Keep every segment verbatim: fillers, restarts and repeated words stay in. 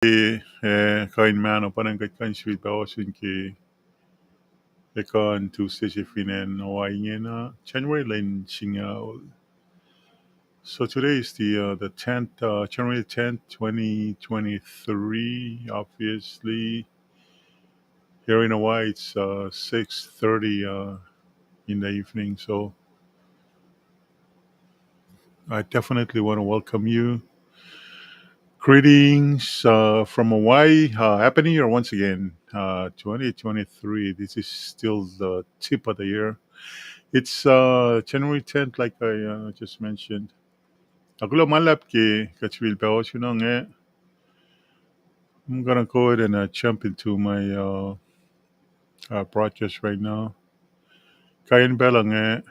ke, eh, kain mahno pa ingacn kuht kuh in sifil pac ohsun ke ekuh in Tuesday se fin acn Hawaii ingena, January lwen singucul. So today is the, uh, the tenth, uh, January tenth, twenty twenty-three, obviously. Here in Hawaii, it's, uh, six thirty, uh, in the evening. So I definitely want to welcome you. Greetings, uh, from Hawaii. Uh, Happy New Year once again. Uh, twenty twenty-three, this is still the tip of the year. It's, uh, January tenth, like I, uh, just mentioned. Na kuloh ma luhlahp ke kuht sifil pac ohsun inge. I'm gonna go ahead and, uh, jump into my, uh, uh, broadcast right now. Kain pacl inge,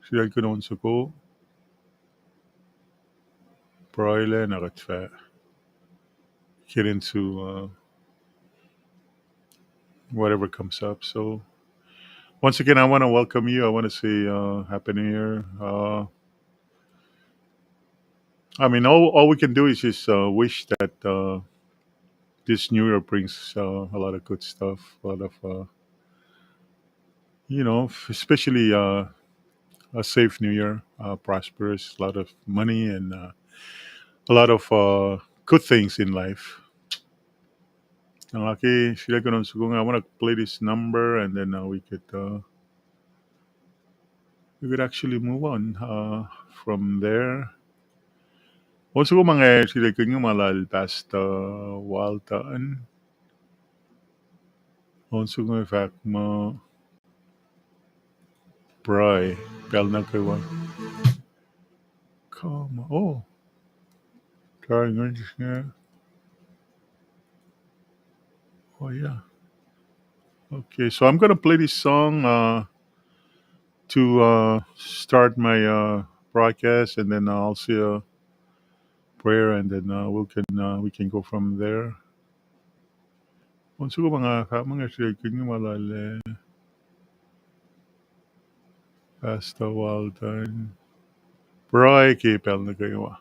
sifilkihn on soko. Pruhe lah na kuht fah get into, uh, whatever comes up. So, once again, I wanna welcome you. I wanna say, uh, Happy New Year. Uh, I mean, all, all we can do is just, uh, wish that, uh, this new year brings, uh, a lot of good stuff, a lot of, uh, you know, f-, especially, uh, a safe new year, uh, prosperous, a lot of money and, uh, a lot of, uh, good things in life. Na nga ke sifilkihn on soko inge, I wanna play this number and then, uh, we could, uh, we could actually move on, uh, from there. On soko ma nga sifilkihn inge ma lal Pastor Walton. On soko inge fahk muh pruhe pacl nuh kwewa. Come on. Oh. Trying, uh, oh, yeah. Okay, so I'm gonna play this song, uh, to, uh, start my, uh, broadcast, and then I'll say a prayer, and then, uh, we can, uh, we can go from there. On soko ma nga fahk muh nga sifilkihn inge ma lal, eh, Pastor Walton. Pruhe ke pacl nuh kwewa.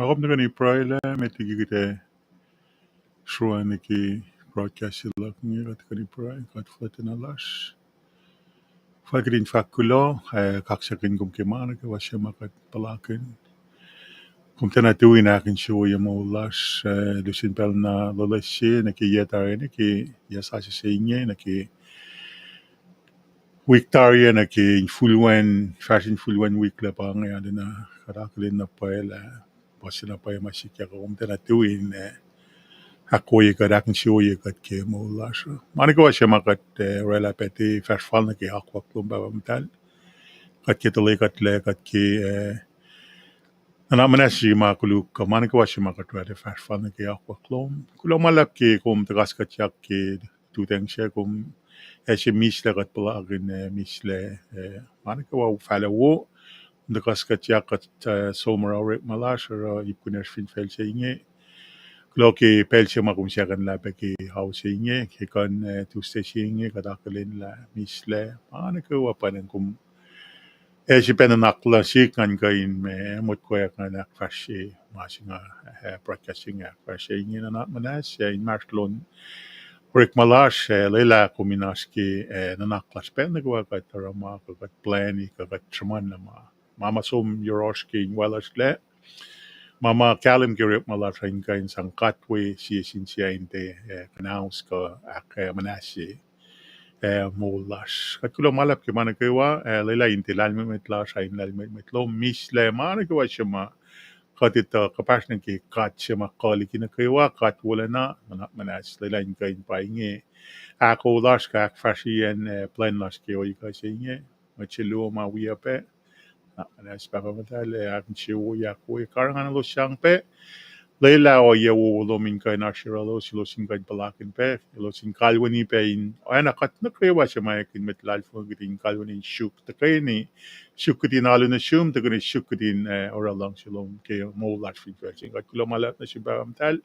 Kom tuhkweni pruhe lah met liki kuht ac sruani ke broadcast se luhk inge, kuht tuhkweni pruhe. God fuhlwactna lasr, fal kuht in fahk kuloh ac kaksakihn kom ke ma nuh kwewa se ma kuht puhlakihn. Kom tiacna tui in ahkinsewowoye moul lasr, eh, lusen pacl na loeloes se nuh ke yac tari nuh ke yac sasuc se inge nuh ke wik tari ah nuh ke infulwen, fahsr infulwen wik lah pa inge, arulacna kuht akihlen na pwacye lah puhs na pwacye ma sikyak, kom tiacna tui in, eh, ahkwoye kuht, ahkinsewowoye kuht ke moul lasr uh. Ma nuh kwewa se ma kuht, eh, oraclah pac, fahsr fal nuh ke akwuck lom, Pahpah Muhtahl. Kuht ke tuhlihk kuhtlac, kuht ke, eh, nuhnak muhnahs se ma koluk, kuh ma nuh kwewa se ma kuht oraclah, fahsr fal nuh ke akwuck lom. Kuloh ma luhlahp ke kom tuhkahskuhtyak ke lututacng sac, kom ac se mihslac, kuht puhlakihn, eh, mihslac, eh, ma nuh kwewa fahlac wo. Kom tuhkahskuhtyak kuht, eh, som oruh orekma lasr oruh ip kunacsr fin facl se inge. Kuloh ke pacl se ma kom sahkuhnlah pac ke ao se inge, ke kuh in, eh, Tuesday se inge, kuht akihlen lah mihslac, ma nuh kwewa pwacnwacng kom ac sifilpac nuhnak lasr, sihk ngan kuh in ma motkoyak ngan ahkfahsrye ma se nga, eh, broadcast se inge ahkfahsrye inge. Nuhnak muhnahs ac inmahsrlon orekma lasr, ac lwelah kom in oasr ke, eh, nuhnak lasr pacl nuh kwewa kuht oruh ma, kuh kuht plwacni, kuh kuht sruhmuhnlah ma, ma ma som yohrohsr ke inwaclasrlac. Ma ma kahlwem ke orekma lasr uh in kuh in sang katwe sie sin sie in tiac, eh, kuhnaus kuh ahk, eh, muhnahsye, eh, moul lasr. Kuht kuloh ma luhlahp ke ma nuh kwewa, eh, lwelah in tiac lahlmwetmwet lasr, ac in lahlmwetmwet lom. Mihslac, ma nuh kwewa se ma kuht etuh kuhpahsr nuh ke God se ma kuh liki nuh kwewa, God wolacna, nuhnak muhnahs, lwelah in kuh in pa inge ahko lasr kuh ahkfahsryeyacn, eh, plwacn lasr ke ohiyacn kuh se inge. Mwet se luo ma wiyuc pac, nuhnak muhnahs Pahpah Muhtahl, ac ahkinsewowoye, ahkwoye karihngihn elos sang pac. Lwelah ohiyac wowo lom in kuh in oasr yohrohlos, elos in kuh in puhlakihn pac, elos in kalweni pac in oacna kuht nuh kwewa se ma ekihn mwet luhlahlfongi, kuht in kalweni in suk tuhkweni, suk kuht in alu nuh sum, tuhkweni suk kuht in, eh, oruh luhngse lom ke moul lasr fin facl se inge. Kuht kuloh ma luhlahp nuh sum Pahpah Muhtahl.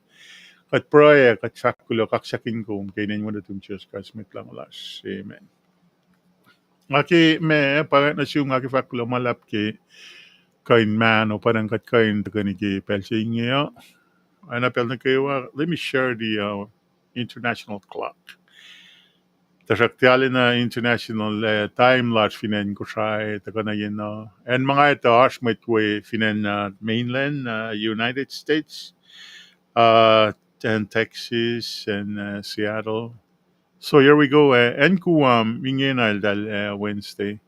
Kuht pruhe, kuht fahk kuloh, kaksakihn kom ke inen wen nuhtum Jisus Kraist Mwet Lahngo lasr. Amen. Nga ke ma, pa nuh sum, nga ke fahk kuloh ma luhlahp ke kuh in mahno, pa na kuht kuh in tuhkweni ke pacl se inge uh. Oacna pacl nuh kwewa, let me share the, uh, international clock. Tuhsruhk tiac arulacna international, uh, time lasr fin acn Kosrae, tuhkuh nuh yenuh. Acn ma nga etuh oasr mwet we fin acn, uh, mainland, uh, United States, uh, acn Texas, acn, uh, Seattle. So here we go, uh, acn Guam ingena eltahl, uh, Wednesday.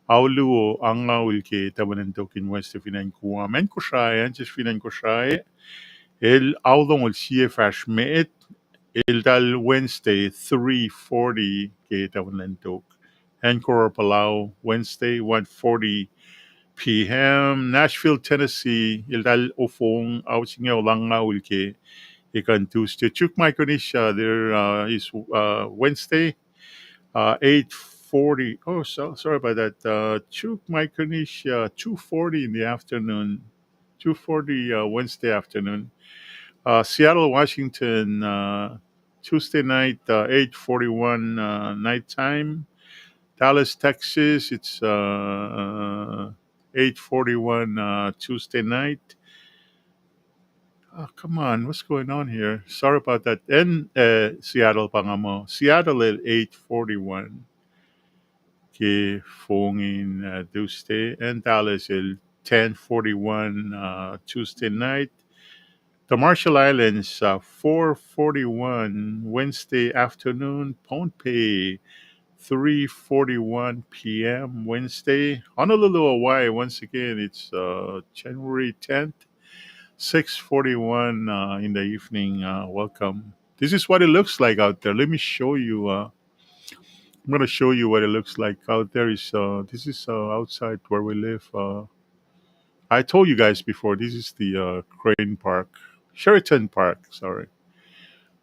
Ao luo angngaul ke tahfuhn an tok in Wednesday fin acn Guam. Acn Kosrae, acn sesr fin acn Kosrae, el ao longoul sie fahsr met, eltahl Wednesday three forty ke tahfuhn an tok. Acn Koror, Palau, Wednesday one forty P M. Nashville, Tennessee, eltahl ofong, ao singucul angngaul ke ekuh in Tuesday. Chuuk, Micronesia, there, uh, is, uh, Wednesday, uh, eight forty. Oh, so, sorry about that. Uh, Chuuk, Micronesia, two forty in the afternoon. Two forty, uh, Wednesday afternoon. Uh, Seattle, Washington, uh, Tuesday night, uh, eight forty-one, uh, nighttime. Dallas, Texas, it's, uh, eight forty-one, uh, Tuesday night. Oh, come on, what's going on here? Sorry about that. Acn, uh, Seattle pa nga muh. Seattle el eight forty-one ke fong in, uh, Tuesday, acn Dallas el ten forty-one, uh, Tuesday night. The Marshall Islands, uh, four forty-one Wednesday afternoon. Pohnpei, three forty-one P M Wednesday. Honolulu, Hawaii, once again, it's, uh, January tenth, six forty-one, uh, in the evening. Uh, welcome. This is what it looks like out there. Let me show you, uh, I'm gonna show you what it looks like out there. Is, uh, this is, uh, outside where we live. Uh, I told you guys before, this is the, uh, Crane Park, Sheraton Park, sorry.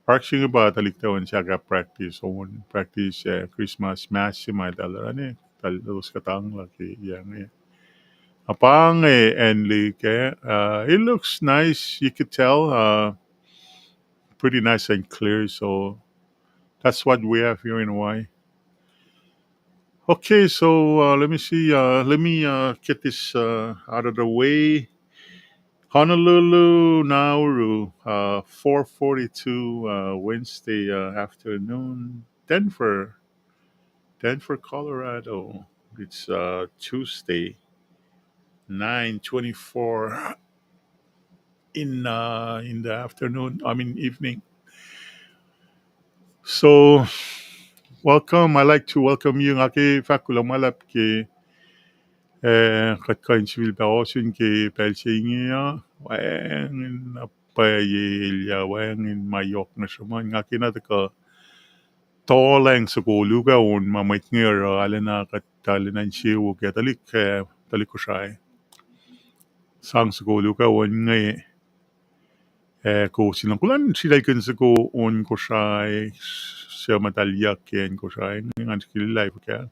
Park se inge pa tuhlihk tausin sahk ah practice, on practice, uh, Christmas mass se ma eltahl orani, eltahl elos kuhtanglah ke yac inge. Na pa inge acn lihk ah, uh, it looks nice, you could tell, uh, pretty nice and clear, so that's what we have here in Hawaii. Okay, so, uh, let me see, uh, let me, uh, get this, uh, out of the way. Honolulu, Nauru, uh, four forty-two, uh, Wednesday, uh, afternoon. Denver, Denver, Colorado, it's, uh, Tuesday, nine twenty-four in, uh, in the afternoon, I mean, evening. So, welcome. I like to welcome you. Nga ke fahk kuloh ma luhlahp ke, eh, kuht kuh in sifilpac ohsun ke pacl se inge uh, wacngihn na pwacye elyah, wacngihn ma yohk nuh sruhmuhn. Nga ke na tuhkuh tohlacng soko luhk ah on ma mwet inge oruh, arulacna kuht arulacna insewowo ke tuhlihk, eh, tuhlihk Kosrae. Sang soko luhk ah on inge, eh, kowos in kuh in sritaclkihn soko on Kosrae, suc muhtahl yuck ke acn Kosrae inge, ngan srihke live fuhkah.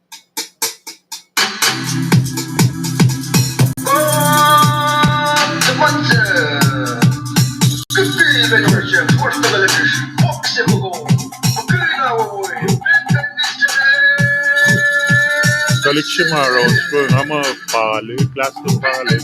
Tuhlihk se ma oruh, nga muh pahluh, class luhn pahluh.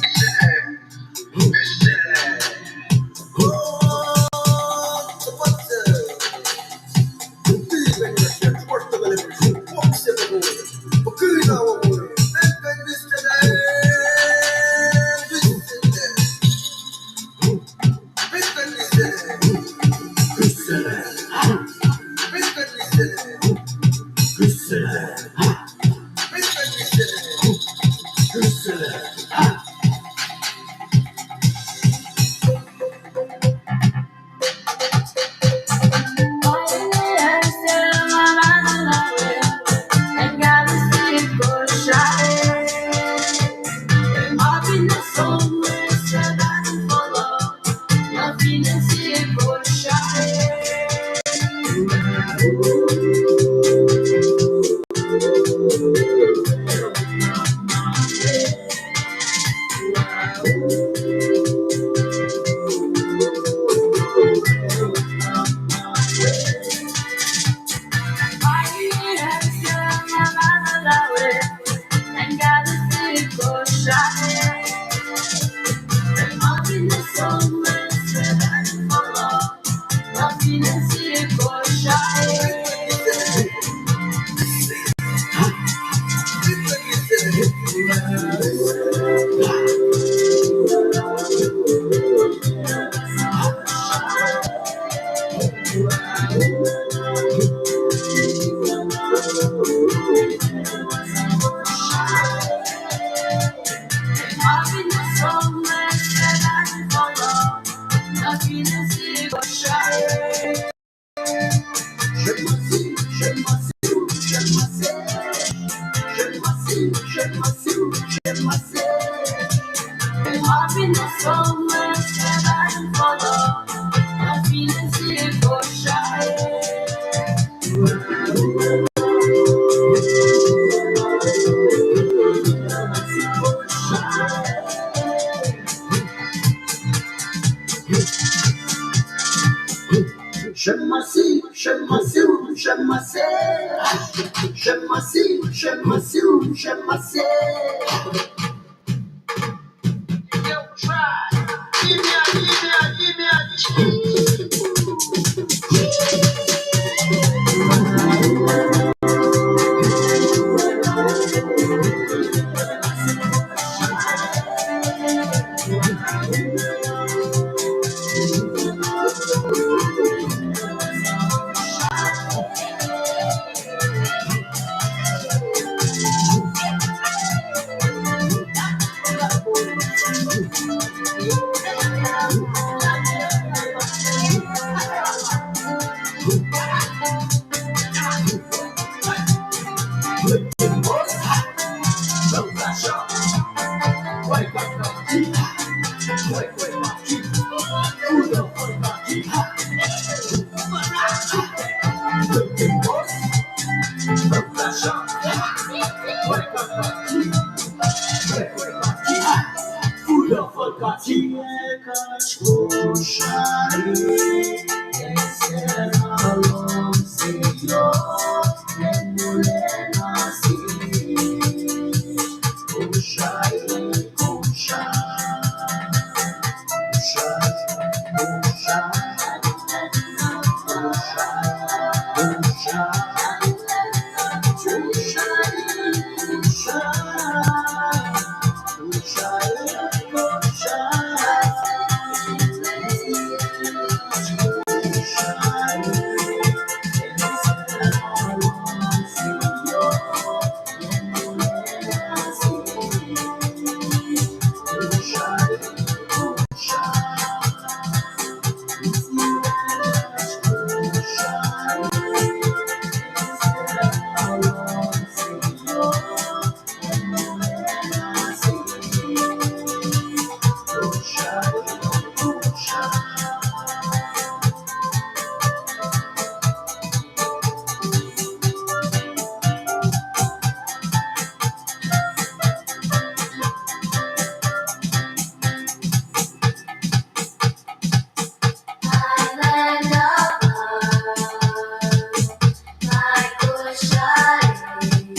Shining,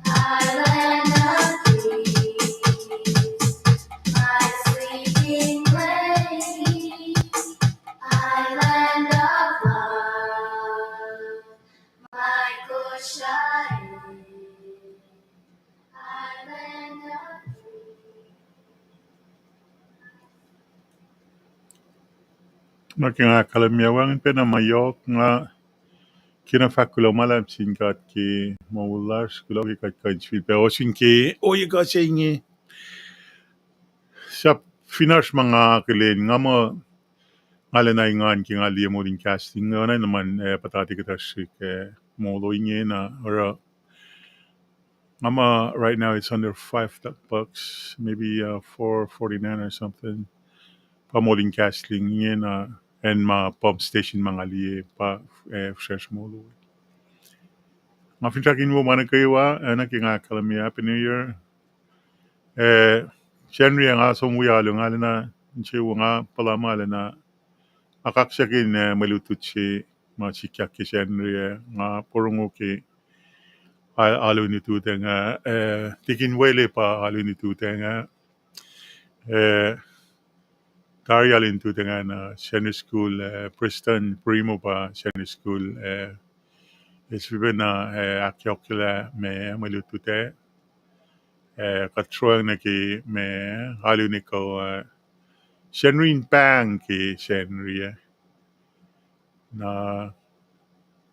island of peace, my sleeping lady, island of love, my Kosrae, island of peace. Na ke nga ahkkahlwemye wacngihn pacna ma yohk nga kena fahk kuloh ma luhlahp sin God ke moul lasr, kuloh ke kuht kuh in sifilpac ohsun ke ohiyac kuh se inge. Sahp fin oasr ma nga akihlen, nga muh nga lacna engan ke nga liye molin kahs inge, oacna in luhman, eh, puhtati kuhtuh srihk, eh, molo ingena, oruh nga muh right now it's under five bucks, maybe, uh, four forty-nine or something. Pa molin gasoline ingena, acn ma pump station ma nga liye pa, eh, fihsracsr molo. Nga finsrak in wo ma nuh kwewa, eh, nuh ke nga ahkkahlwemye Happy New Year. Eh, Sacnri ah nga som wi alu, nga lacna, insewowo nga puhla ma lacna, nga kaksakihn, eh, mwe lutlut se ma sikyak ke Sacnri ah, nga porongo ke a-, alu in lututacng ah, eh, Tikin Wele pa alu in lututacng ah, eh, tari alu in lututacng ah, na Sacnri School, eh, Preston Primo pa Sacnri School, eh, el sifilpacna, eh, ahkyohkyelah ma mwe lutlut ah, eh, kuht sroacng nuh ke ma alu in ekuh, eh, Sacnri in pahng ke Sacnri ah. Na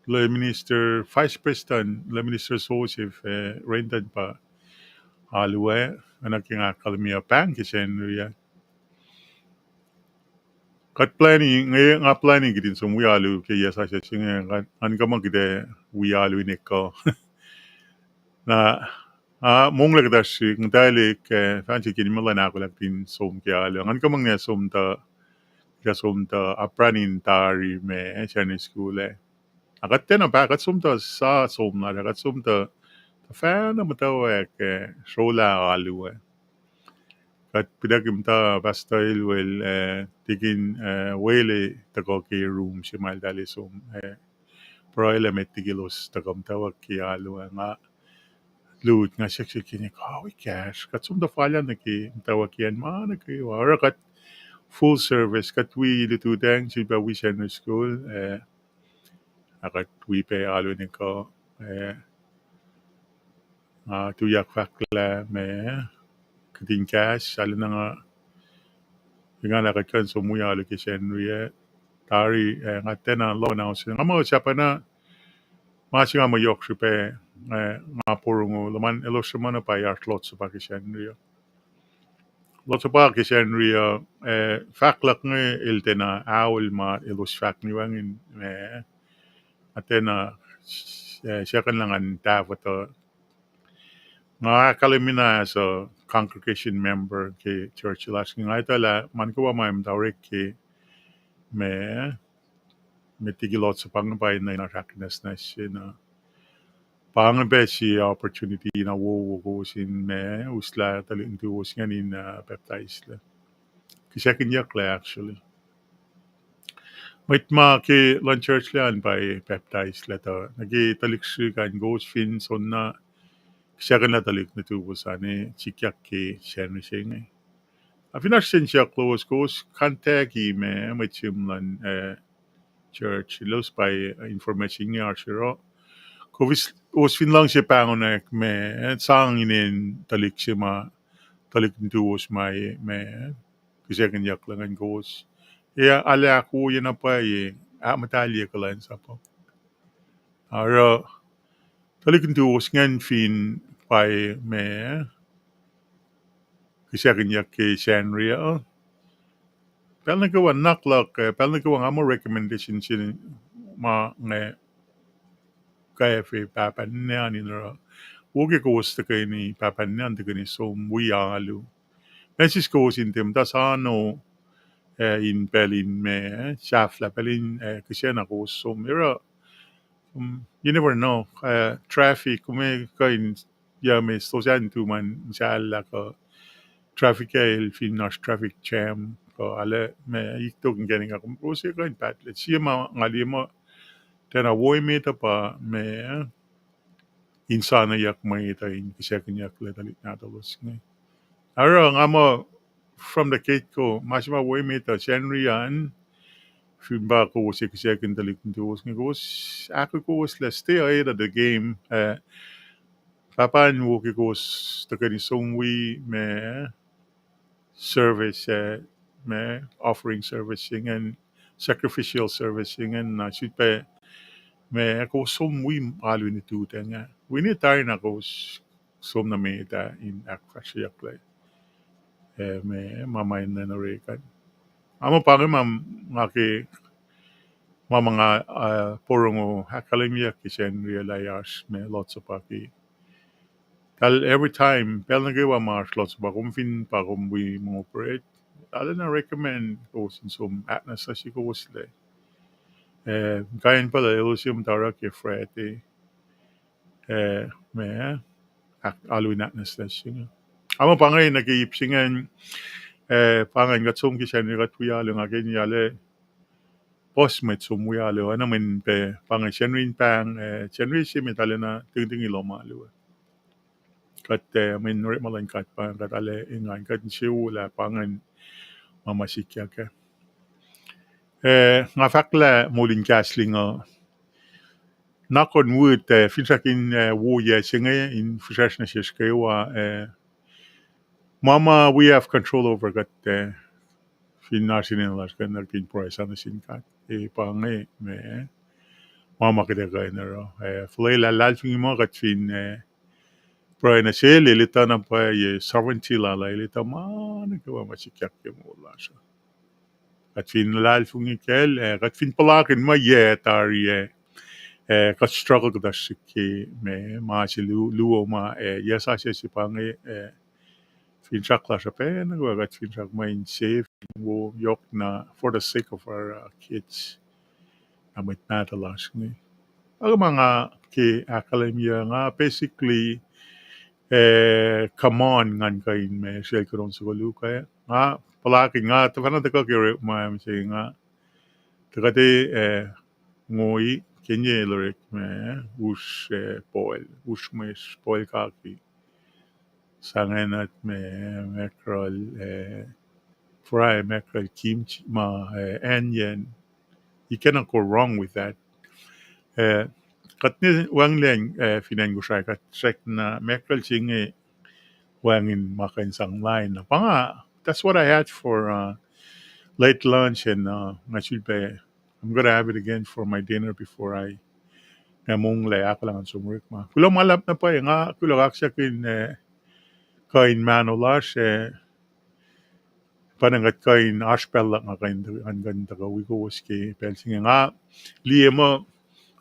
Lay Minister, Vice President, Lay Minister Joseph, eh, Renton pa alu ah, oacna ke nga ahkkahlwemye, pahng ke Sacnri ah. Kuht planning, nga, nga planning kihtin som wi alu ke yac sasuc se inge, ngan, ngan kuh ma kihte wi alu in ekuh. Na, ah, monglac kuhtuh srihk, nga tuhlihk, eh, fansi kihtin muh luhn ahkolah kihtin som ke alu. Ngan kuh ma nge som tuh, kuh som tuh apran in tari ma, eh, Sacnri School ah. Na kuht tiacna pa, kuht som tuh sa som na, kuht som tuh, tuhfahna muhtwacwacack, eh, srolah alu ah. Kuht pidaki muhta Pastor Elwell, eh, Tikin, eh, Wele tuhkuh ke room se ma eltahl som, eh, pruhelah met liki elos tuhkuh muhtwacwacack ke alu ah. Nga lut, nga siyuck siyuck kihn, ka wi kahsr, kuht som tuh fal nuh ke muhtwacwacack acn ma nuh kwewa. Oruh kuht full service, kuht wi lututacng, sifilpac wi Sacnri School, eh, na kuht wi pac alu in ekuh, eh, nga tuyak fahklah ma, kihtin kahs, arulacna nga, engan lah kuht kuh in som wi alu ke Sacnri ah, tari, eh, nga tiacna lohng ausin. Nga muh sahp na, ma se nga muh yohk srihpac, eh, nga porongo, luhman elos sruhmuhn na pa oasr Lord's Supper ke Sacnri uh. Lord's Supper ke Sacnri uh, eh, fahk luhk inge el tiacna aol ma elos fahk ni wacngihn, eh, nga tiacna, eh, siyuck lah ngan tahfuh tuh. Nga ahkkahlwemye na as a congregation member ke church lasr inge, nga etuh lah ma nuh kwewa ma muhta orek ke ma, met liki Lord's Supper inge pa ina, ina srahk nwacsnwacs se na. Pa inge pac sie opportunity na wowo kowos in ma, uslah tuhlihk nuhtuwos ingacn in, uh, pacptaislac. Kihsackuhnyucklah, actually. Mwet ma ke luhn church lac an pa pacptaislac tuh, nuh ke tuhlihk srihk an kowos fin soenna, kihsackuhnlah tuhlihk nuhtuwos an, eh, sikyak ke Sacnri se inge. Na fin oasr sensuck lowos, kowos contact-i ma mwet sim luhn, eh, church, elos pa information inge oasr yohrohl. Kowos fin luhngse pahngonwack ma, eh, sang inen tuhlihk se ma, tuhlihk nuhtuwos ma, ma kihsackuhnyucklah ngan kowos. Ac arlac ahkwoye na pwacye, ahkmuhtahlye kuhlwacnsap uh. Oruh tuhlihk nuhtuwos ingacn fin pa ma kihsackuhnyuck ke Sacnri uh, pacl nuh kwewa nuhnak luhk, eh, pacl nuh kwewa nga muh recommendation se ma inge kwacfe pahpah ninac an in oruh, wo ke kowos tuhkweni, pahpah ninac an tuhkweni som wi alu. Message kowos in tiac muhta sano, eh, in pacl in ma, eh, sahflah pacl in, eh, kihsac na kowos som. Oruh, um, you never know, eh, traffic, kom kuh in, ya me stosah in tu ma in muhsahllah kuh traffic ah el fin oasr traffic jam kuh arlac ma ik tok inkacnek ah, kom kowos kuh in pahtlac. Sie ma nga liye muh Tiacna wo emet uh pa ma in saneyuck mwet uh in kihsackuhnyucklac tuhlihk nahtuhlos inge. Oruh nga muh from the get-go, ma se ma wo emet uh Sacnri an, fin pa kowos ac kihsackuhn tuhlihk nuhtuwos inge, kowos ahkokowoslac, stay ahead of the game, eh, pahpah in wo ke kowos tuhkweni som wi ma service, eh, ma offering service ingacn, sacrificial service ingacn, na sut pac ma kowos som wi alu in lututacng ah. Wi ne tari na kowos som nuh met ah in ahkfahsryeyucklac, eh, ma, ma ma in lwen orek an. Nga muh pa inge ma nga ke, ma ma nga, ah, porongo ahkkahlwemyeyuck ke Sacnri ah lah oasr ma Lord's Supper ke Tahl every time, pacl nuh kwewa ma oasr Lord's Supper, kom fin pa kom wi mongo bread, tahl na recommend kowos in som ahknwacsnwacsye kowoslac. Eh, kain pacl uh elos ye muhta oruh ke Friday, eh, ma, ahk-, alu in ahknwacsnwacsye inge. Nga muh pa inge nuh ke ip se ingacn, eh, pa ingacn kuht som ke Sacnri kuht wi alu, nga ke in yale puhs mwet som wi alu, oacna mweyen pac pa inge Sacnri in pahng, eh, Sacnri se met arulacna tihngtihng lohm alu ah. Kuht, eh, mweyen orekma luhn God pa inge, kuht arlac engan, kuht insewowo lah pa ingacn ma ma sikyak ah. Eh, nga fahk lah moul in Kahs Ling uh, knock on wood, eh, finsrak in, eh, wo yac se inge in fihsracsr nuh sesr kwewa, eh, ma ma we have control over kuht, eh, fin oasr enenuh lasr kuh in pruhe sa nuh sin God. Eh, pa inge ma, ma ma kuht ac kuh in oruh, eh, fuhlwelah luhlahlfongi muh kuht fin, eh, pruhe nuh sel, el etuh na pwacye sovereignty lal ah, el etuh ma nuh kwewa ma sikyak ke moul lasr uh. Kuht fin luhlahlfongi kacl, eh, kuht fin puhlakihn muh yac tari ah, eh, kuht struggle kuhtuh srihke ma, ma se lu-, luo ma, eh, yac sasuc se pa inge, eh, finsrak lasr uh pac nuh kwewa kuht finsrak muh in save, in wo yohk na for the sake of our, uh, kids, na mwet mahtuh lasr inge. Oruh ma nga ke ahkkahlwemye nga basically, eh, come on, ngan kuh in ma srel kunon soko luhk ah. Nga puhlakihn, nga tuhfahna tuhkuh ke orekma se nga tuhkuh te, eh, ngoi, kenye el orek ma, usr, eh, pohl, usr mwe pohl kaki. Sangacn ma, mackerel, eh, fry mackerel, kimchi ma, eh, onion. You cannot go wrong with that. Eh, kuht ne wacngihnlac, eh, fin acn Kosrae, kuht srackna mackerel se inge wacngihn ma kuh in sang lain. Pa nga, that's what I had for, uh, late lunch and, uh, nga sulpac, I'm gonna have it again for my dinner before I, nga monglac ahkolah ngan som orekma. Kuloh ma luhlahp na pwacye, nga kuloh kaksakin, eh, kuh in mahno lasr, eh, pa na kuht kuh in oasr pacl luhk nga kuh in, kuh in tuhkuh wi kowos ke pacl se inge. Nga liye muh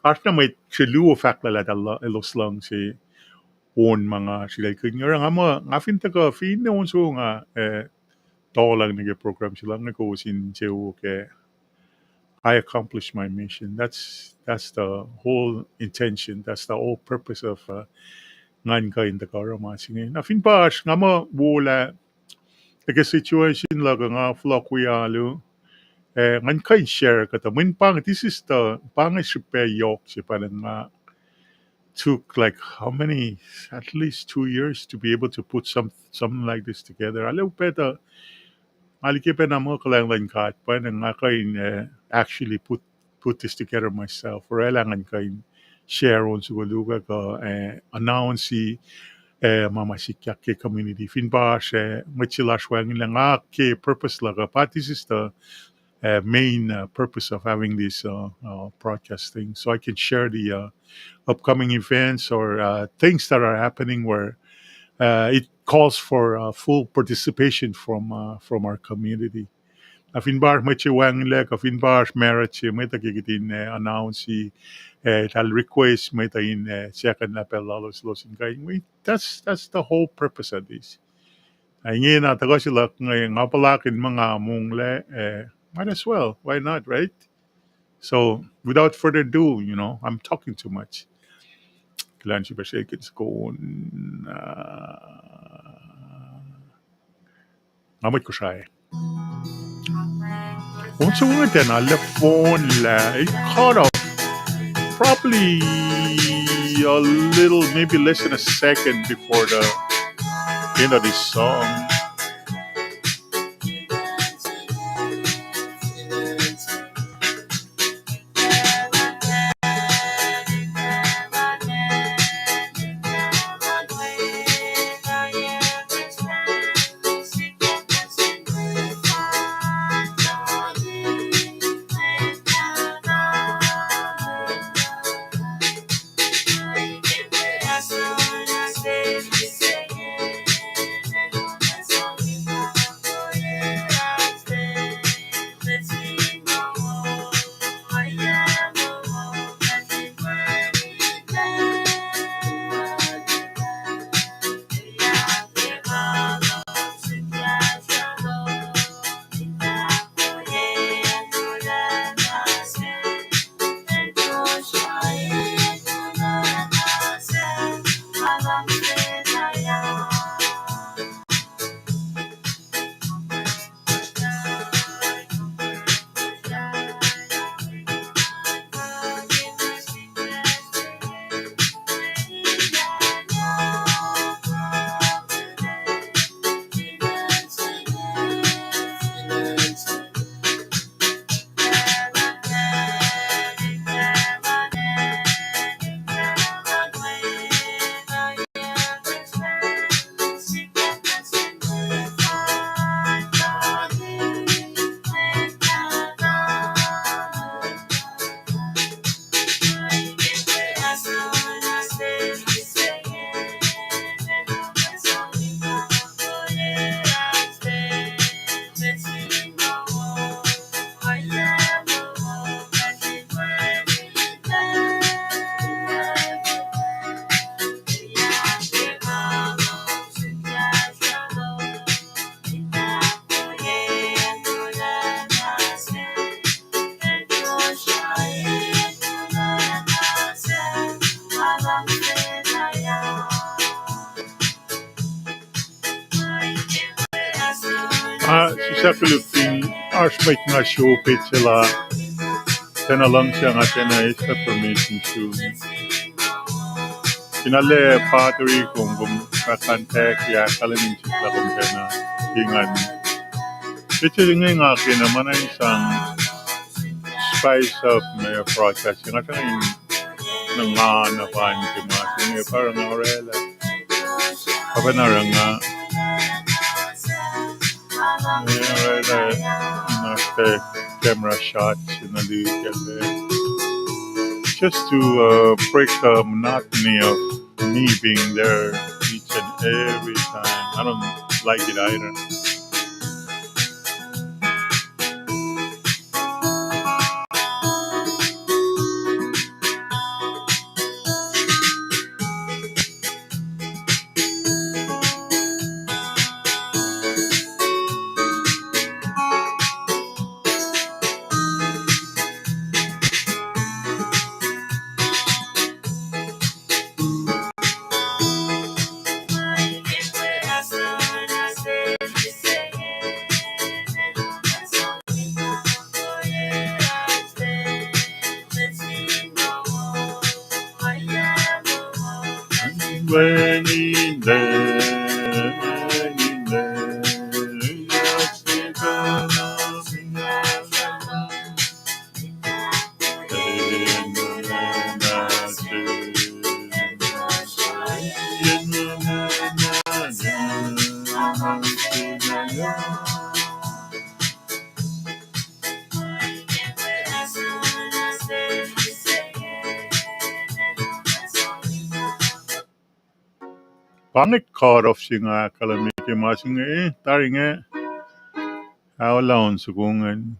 oasr na mwet se luo fahk lah elos luhngse on ma nga srihkakihn. Oruh nga muh, nga fin tuhkuh finne on so nga, eh, tohlacng nuh ke program se luhk inge kowos in insewowo kac, I accomplished my mission. That's, that's the whole intention. That's the whole purpose of, uh, ngan kuh in tuhkuh oruh ma se inge. Na fin pa oasr, nga muh wo lah, nuh ke situation luhk uh nga fohlohk wi alu, eh, ngan kuh in share kuhtuh. Mweyen pa inge, this is the, pa inge srihpac yohk se pa nga took, like, how many, at least two years to be able to put some, something like this together. Arlac upac tuh, nga liye ke pacna muh kuhlwacng luhn God pa inge, nga kuh in, uh, actually put, put this together myself. Orwaclah ngan kuh in share on soko luhk uh kuh, uh, announce, uh, ma ma sikyak ke community. Fin pa oasr, uh, mwet se lasr wacngihnlac, nga ke purpose luhk uh, but this is the uh, main, uh, purpose of having this, uh, uh, broadcasting, so I can share the, uh, upcoming events or, uh, things that are happening where, uh, it calls for, uh, full participation from, uh, from our community. Na fin pa oasr mwet se wacngihnlac, kuh fin pa oasr marriage se, mwet uh ke kihtin, uh, announce, uh, eltahl request mwet uh in, uh, second lapel lalos, elos in kuh in wi. That's, that's the whole purpose of this. Na ingena tuhkuh se luhk inge, nga puhlakihn muh nga monglac, eh, might as well, why not, right? So, without further ado, you know, I'm talking too much. Kulan srihpac srihke in soko, uh, nga mwet Kosrae. On soko inge tiacna lef on lah, eh, cut off. probably a little, maybe less than a second before the end of this song. Ah, sislah koluk fin oasr mwet nga sruok petsac lah tiacna luhngse nga tiacna eis permission sum. Kena lah pa tari kom, kom fah contact, ahkkahlwemye sislah kom tiacna ingacn. Petsac inge nga kena ma na in sang spice up me broadcast, nga sang in na nga na pa in ke ma se inge pa oruh nga orwaclah. Pahpah na oruh nga, eh, orwaclah, na the camera shots in a little bit. Just to, uh, break the monotony of me being there each and every time. I don't like it either. Pa inge cut off se nga ahkkahlwemye ke ma se inge, eh, tari inge, aolah on soko ingacn.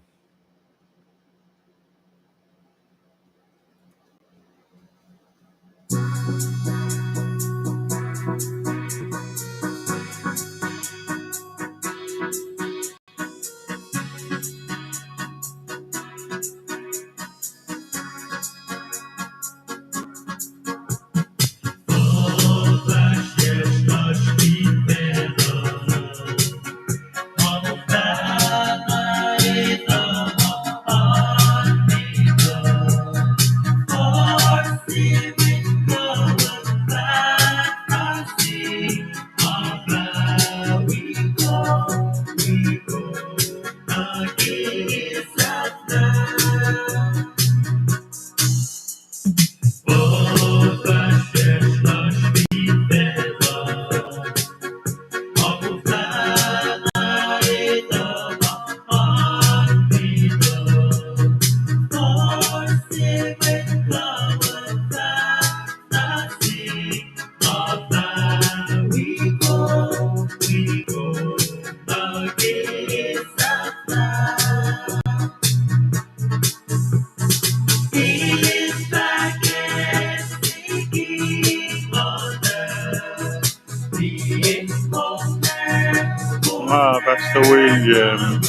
Pastor William,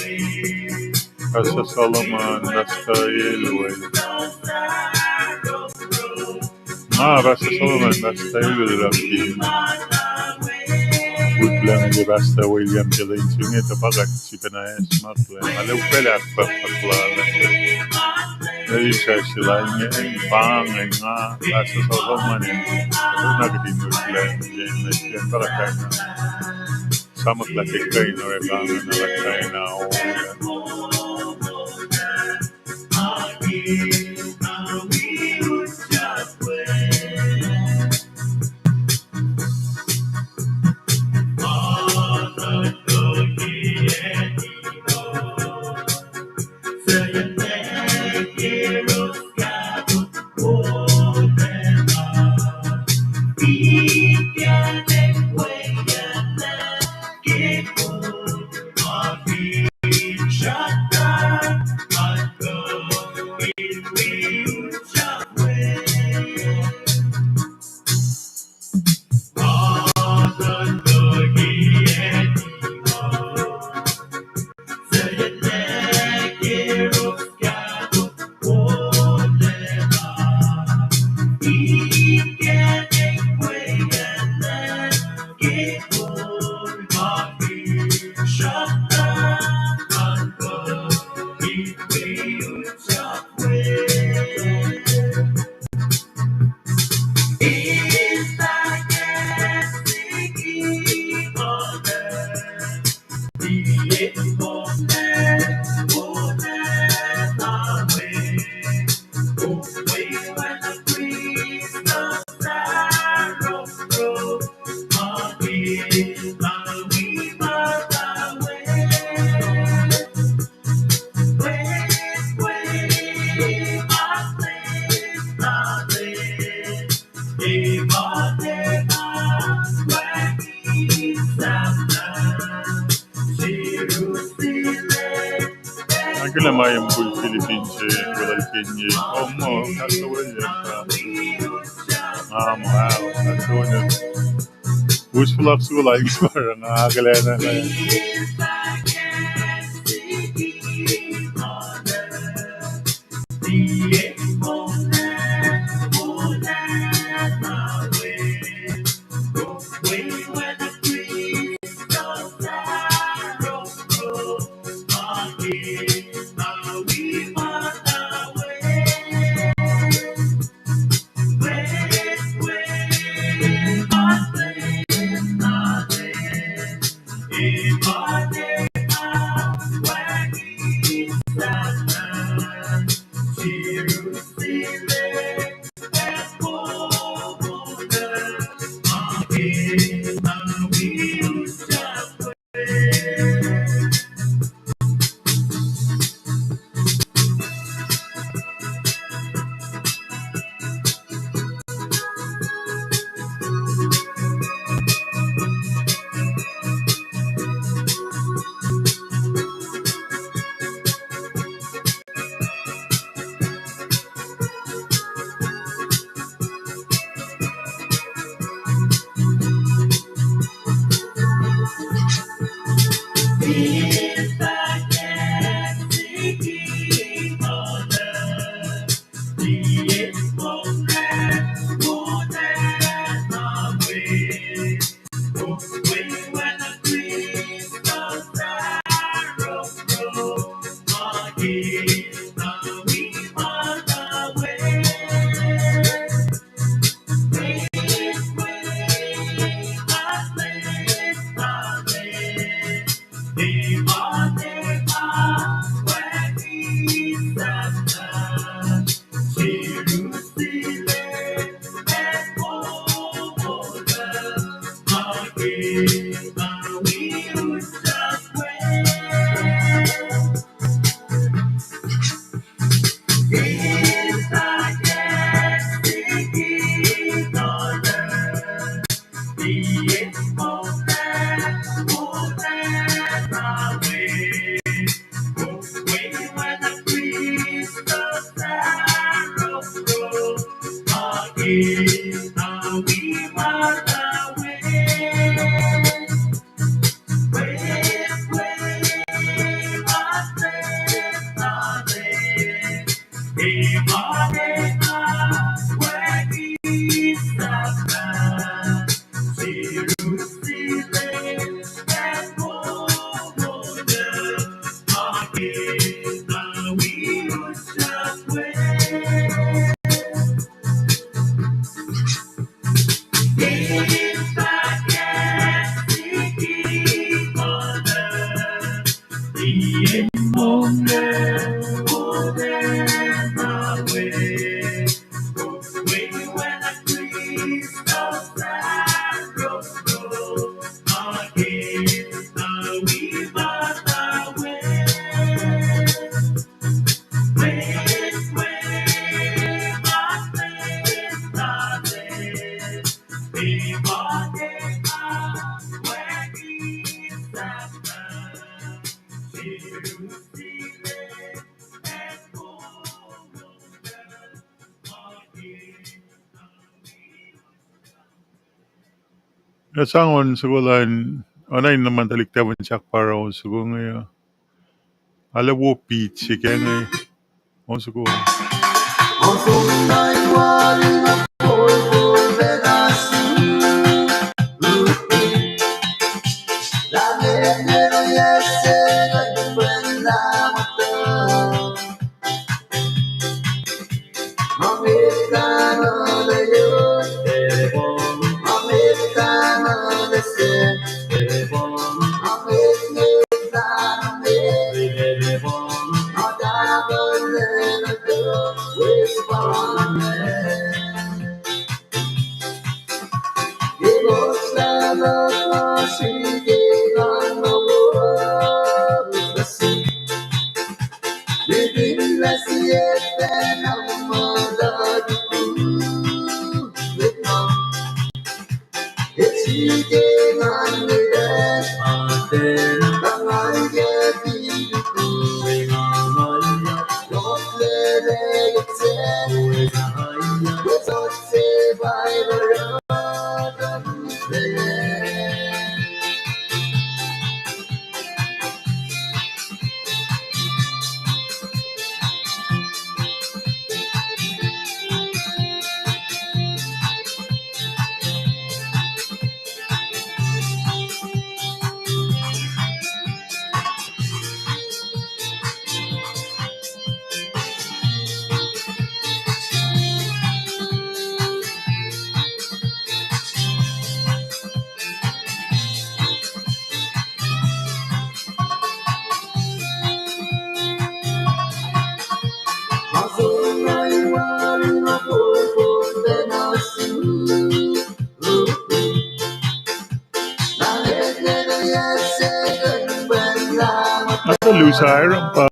Pastor Solomon, Pastor Elway. Na, Pastor Solomon, Pastor Elway luhk in utlang ke Pastor William ke lwen se inge, tuh pa kuht sifacna acsmaklac. Alu pacl ahkpahkpahk lal. Lwelah sesr lal inge, pa inge nga, Pastor Solomon, na kuht in utlang ke, ke pa kuht sahngweng lah ke kuh in orek angen na kuht kain na o. Akihlen ma yom kul Philippines se, welal kenye, oh, ma, kasuwel ya, ah, ma, ah, kasuwel ya. Us fohlohk soko lal inge pa nga akihlen na. Na sang on soko luhn, oacna in luhman tuhlihk tafun sahk paro on soko inge uh. Arlac wo beat se ke inge. On soko. Na tuhlihk Saira pa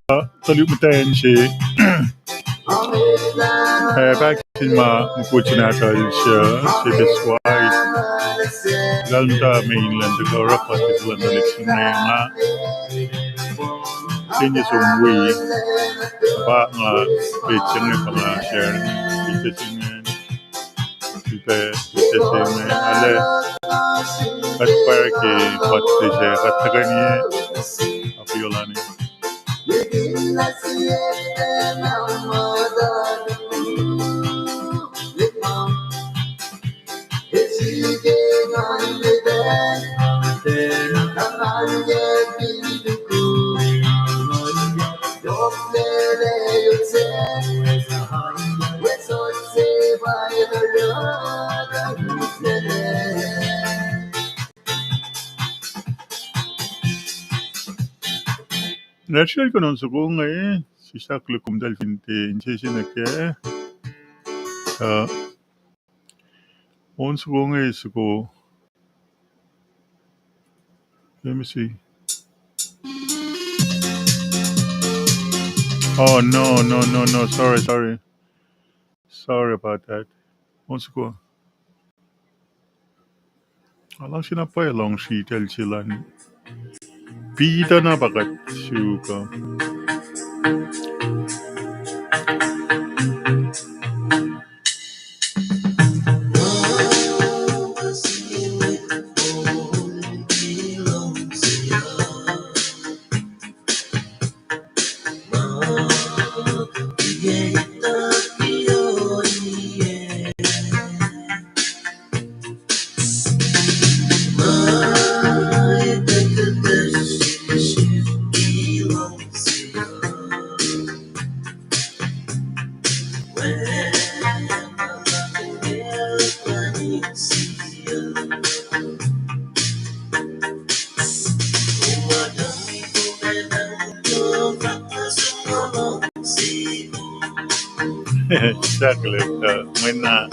tuhlihk muhtwacn se, eh, pahkihn ma mukul se nahtuhl se, se Peswai. Lal muhta mainland tuhkuh oruh pacl se luhn tuhlihk se inge nga tenye som wi, pa nga pet se inge pa nga share ite se inge. Sifilpac ite se inge, arlac kuht pwacr ke kuht se, kuht tuhkweni, apiolani. Na srihke on soko inge, sislah koluk komtahl fin tiac insese nuh kac. Uh, on soko inge soko. Let me see. Oh, no, no, no, no. Sorry, sorry. Sorry about that. On soko. Nga luhngse na pwacye lohng sritacl se luhn Peter na pa kuht suk uh. Exactly, uh, when, uh,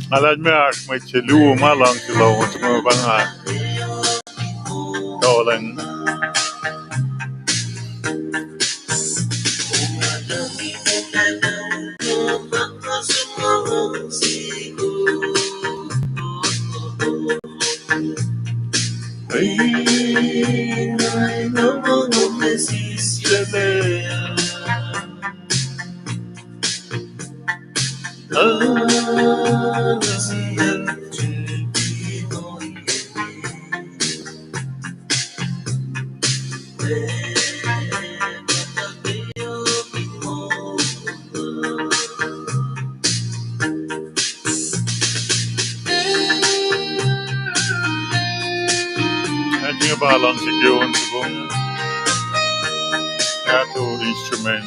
Nga luhn me oasr mwet se luo ma luhngse lowos, ma pa nga toleng. Ac inge pa luhngse ke on soko. Ato instrument.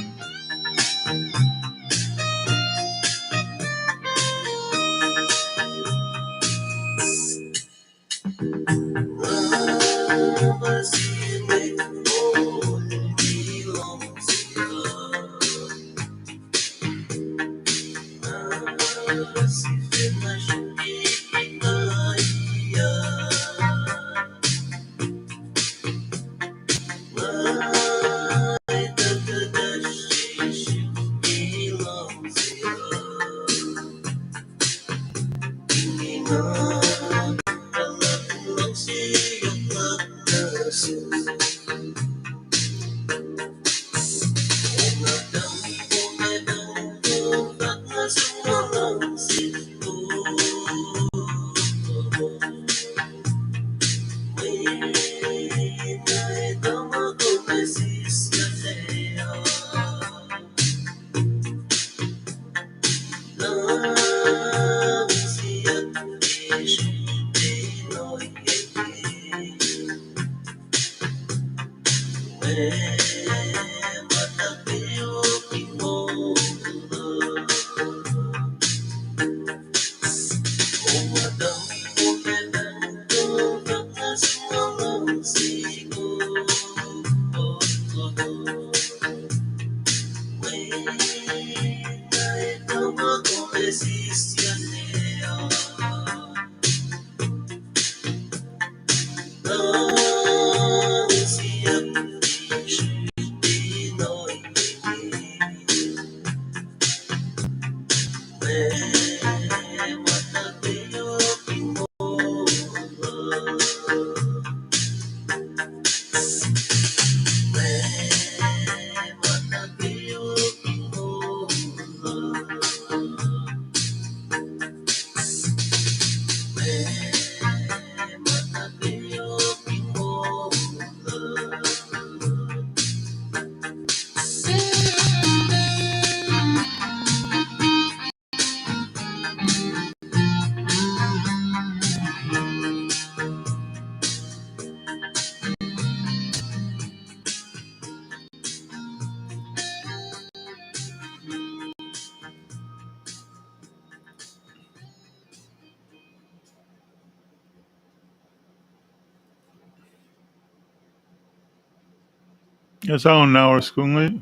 Ac sang on naoruh soko inge.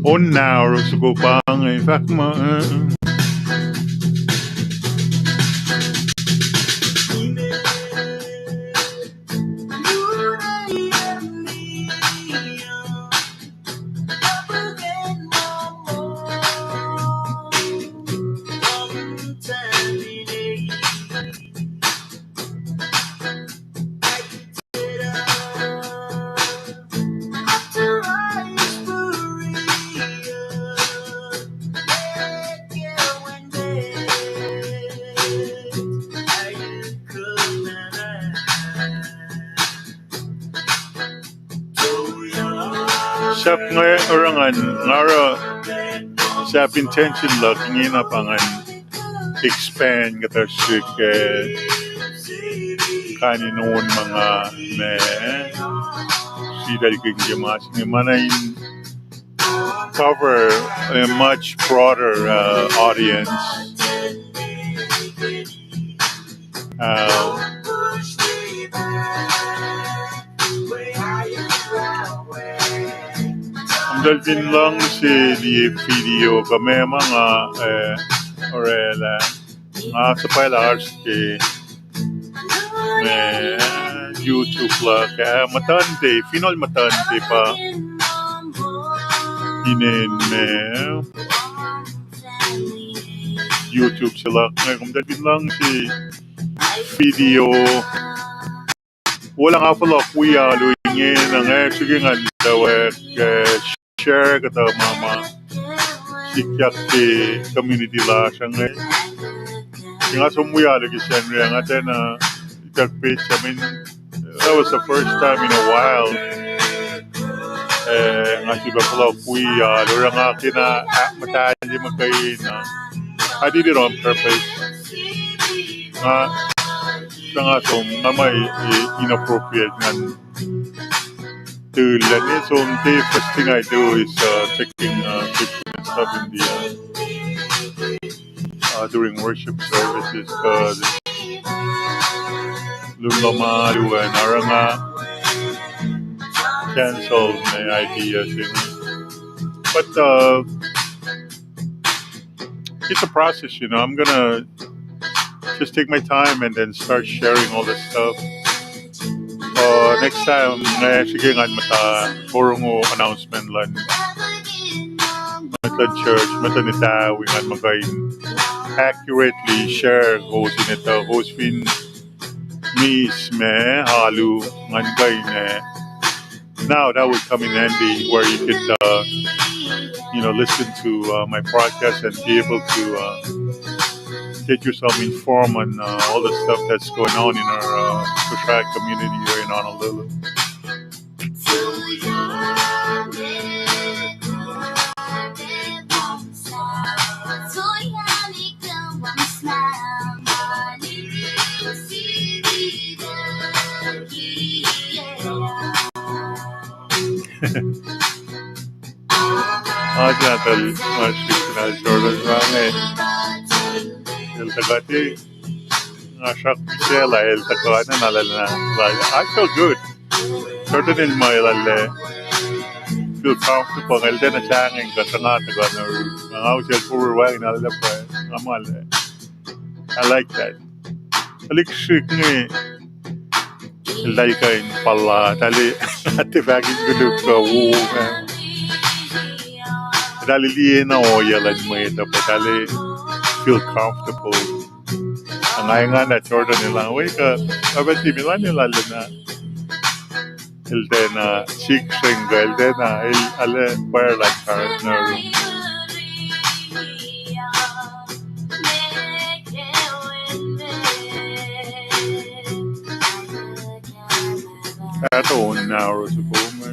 On naoruh soko pa inge, fahk ma, eh. Sahp nga oruh ngan, nga oruh sahp intention luhk ingena pa ngan expand kuhtuh srihk, eh, kain in on ma nga, ma, sritacl kihn ke ma se inge ma na in cover a much broader, uh, audience. Uh, Kom tahl fin luhngse liye video kuh meac ma nga, eh, orwaclah, nga suhpwaclah oasr ke, eh, YouTube luhk ah, muhtuhnte, finohl muhtuhnte pa inen ma YouTube se luhk inge. Kom tahl fin luhngse video, wola nga fohlohk wi alu ingena, nga srihke ngan tuh, eh, share kuhtuh ma ma sikyak ke community lasr inge. Ke nga som wi alu ke Sacnri ah, nga tiacna ituck page, I mean, that was the first time in a while. Eh, nga sifilpac fohlohk wi alu, oruh nga kena ahkmuhtahlye muhkwena. I did it on purpose. Nga, nga som, nga ma, eh, inappropriate ngan tulac. Ne som the first thing I do is, uh, taking, uh, pictures and stuff in the, uh, uh, during worship services, uh, lun lohm alu an oruh nga cancel my idea thing. But, uh, it's a process, you know. I'm gonna just take my time and then start sharing all this stuff. Uh, next time, nga srihke ngan muhta porongo announcement luhn, luhn church, muhta nita wi ngan muh kuh in accurately share kowos in etuh, kowos fin miss ma alu, ngan kuh in, uh, now that would come in handy where you could, uh, you know, listen to, uh, my podcast and be able to, uh, get yourself informed on, uh, all the stuff that's going on in our, uh, Kosrae community here in Honolulu. Aja tal ma srihk na Jordan range. El tuhkuh ti nga srak pihsaclah el tuhkuh na na lal na lal. I feel good. Jordan el ma el ale feel comfortable, el tiacna sahngweng kuh sruhnga tuhkuh na ru. Nga usel forward wacngihn na lal pa nga ma le. I like that. Tuhlihk srihk inge, eltahl kuh in pahlah, tahl tiac fahk in koluk kuh wo, tahl liye na ohiyac luhn mwet uh, pa tahl feel comfortable. Nga engan na Jordan elan wake up, apa timi lan elal na. El tiacna sik srengkuh, el tiacna, el ale pwacr lah karihngihn. Kahto on na oruh soko ma.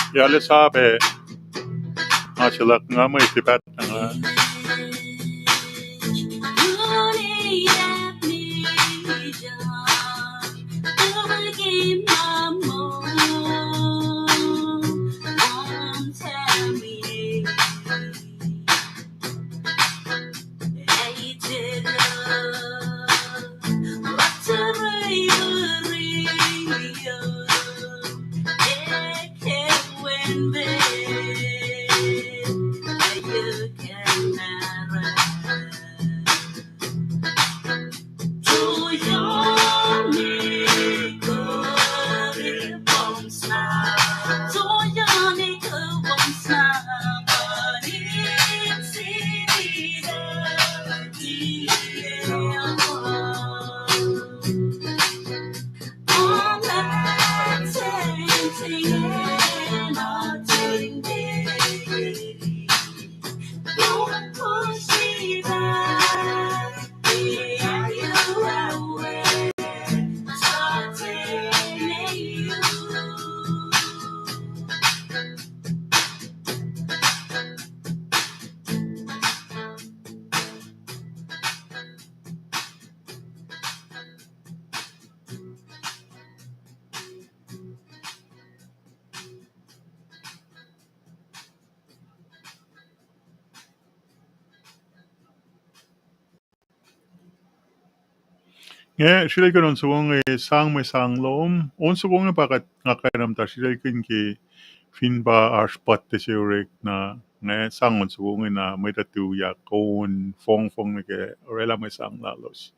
Yac, let's have a, ma se luhk nga mwe tipat na nga. Nga srihlalkihn on soko inge, Sang Mwe Sang Lom. On soko inge pa kuht nga kain muhta srihlalkihn ke fin pa oasr puhtte se orek na, nga sang on soko inge na mwet uh tuyak on fongfong nuh ke orwaclah mwe sang lalos.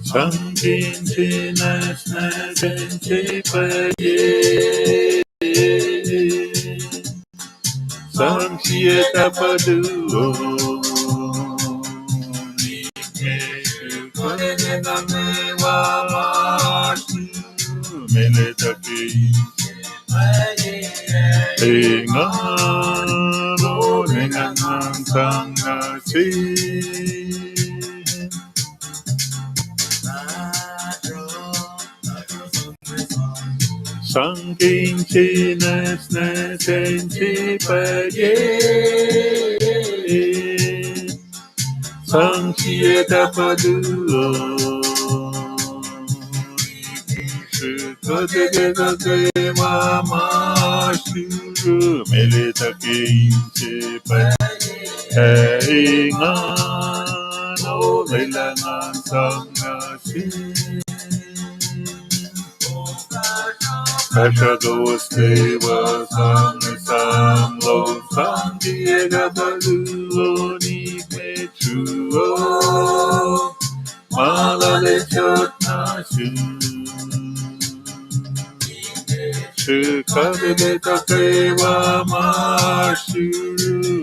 Sang kihn se nwacsnwacs in se pwacye. Sang sie tahfuh luo. Kuht enenuh in wa ma oasr, mele tuh ke engan, on engan sang nuh sel. Sang kihn se nwacsnwacs in se pwacye. Sang sie tahfuh luo. Kuht enenuh in wa ma oasr, mele tuh ke inse pwacye. Engan, olwelah engan sang nuh sel. Kahsruh kowos kwewa, sang mwe sang lom, sang sie tahfuh luo, nikmet sruok, ma lal e sot nuh sum. Srihk kuht enenuh in tuhkwewa ma oasr,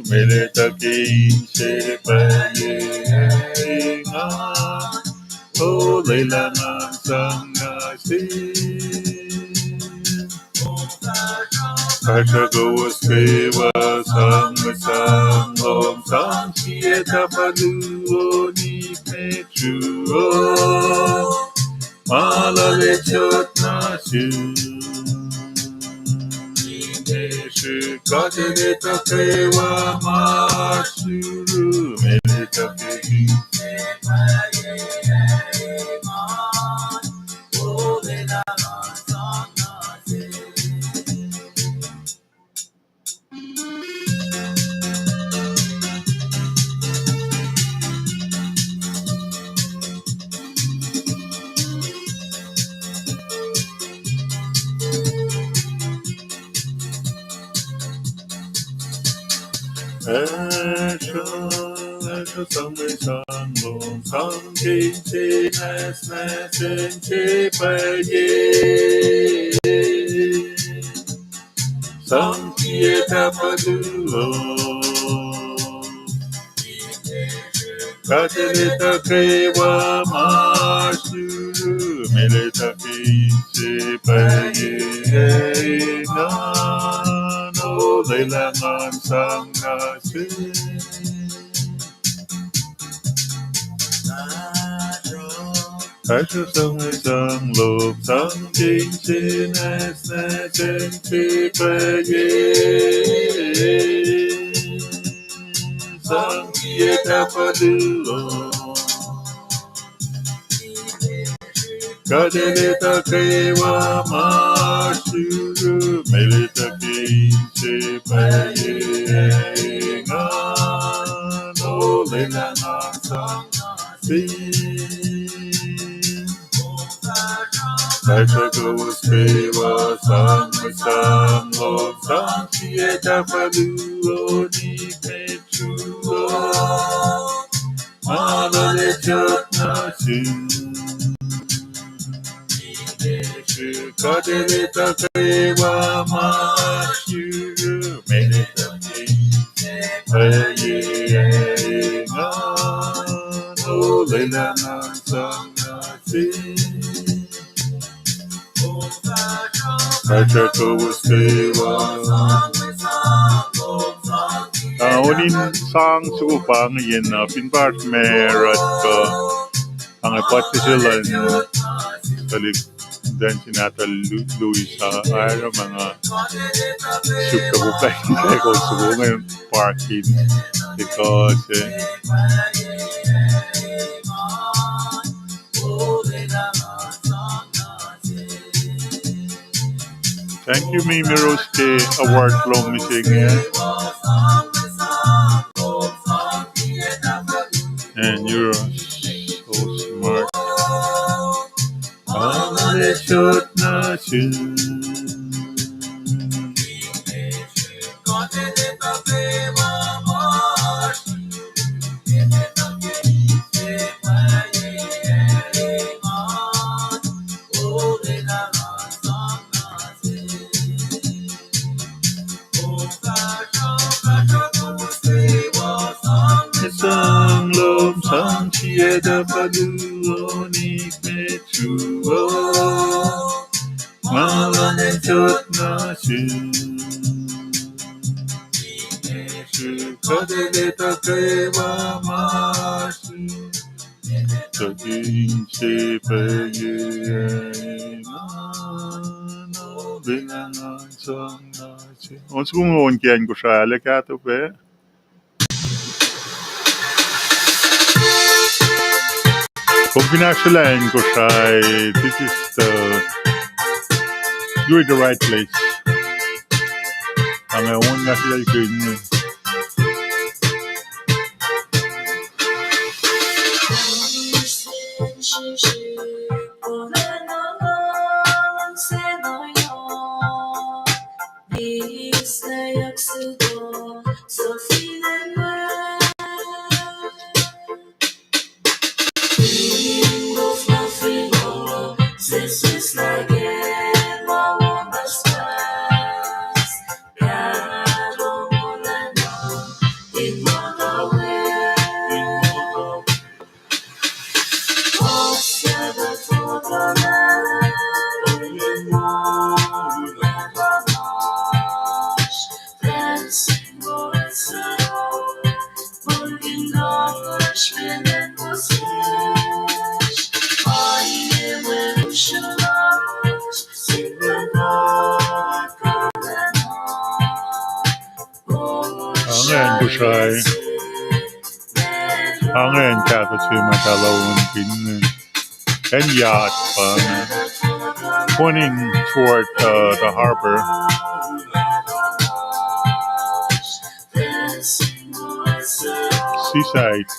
mele tuh ke inse pwacye. Engan, olwelah engan sang nuh sel. Kahsruh kowos kwewa, sang mwe sang lom, sang sie tahfuh luo, nikmet sruok, ma lal e sot nuh sum. Srihk kuht enenuh in tuhkwewa ma oasr, mele tuh ke Kahsruh, kahsruh sang mwe sang lom, sang kihn se nwacsnwacs in se pwacye. Sang sie tahfuh luo. Kuht enenuh in tuhkwewa ma oasr, mele tuh ke inse pwacye. Engan, olwelah engan sang nuh sel. Kahsruh sang mwe sang lom, sang kihn se nwacsnwacs in se pwacye. Sang sie tahfuh luo. Kuht enenuh in tuhkwewa ma oasr, mele tuh ke inse pwacye. Engan, olwelah engan sang nuh sel. Kahsruh kowos kwewa, sang mwe sang lom, sang sie tahfuh luo, nikmet sruok, ma lal e sot nuh sum. Kuht enenuh in tuhkwewa ma oasr, mele tuh ke inse pwacye. Engan, olwelah engan sang nuh sel. Kahsruh kowos kwewa. Ah, on in sang soko pa inge, na fin pa oasr ma oruh kuh pa inge, puhtac se luhn tuhlihk Tacn sin nahtuhl Lu-, Louis, uh, oruh ma nga suk kuh puk pac in kol soko inge parking. Because, uh, thank you, Mimi Rose, ke award lom mihsenge. And you're so smart. Ale sot na sin. Sang lom sang sie da palu onik me tuo. Ma luhn sot na sin. Su kadele ta kewa ma sin. Tukin se peye ma no benangan sang na sin. On sukung on ke acn Kosrae, ale kahto pac. Kom fin ahsrwellah acn Kosrae, this is the, you're in the right place. Ang on nga siyal kihn. Angen Kosrae. Angen kahto se ma tala on fin. And yacht, uh, pointing toward, uh, the harbor. Seaside.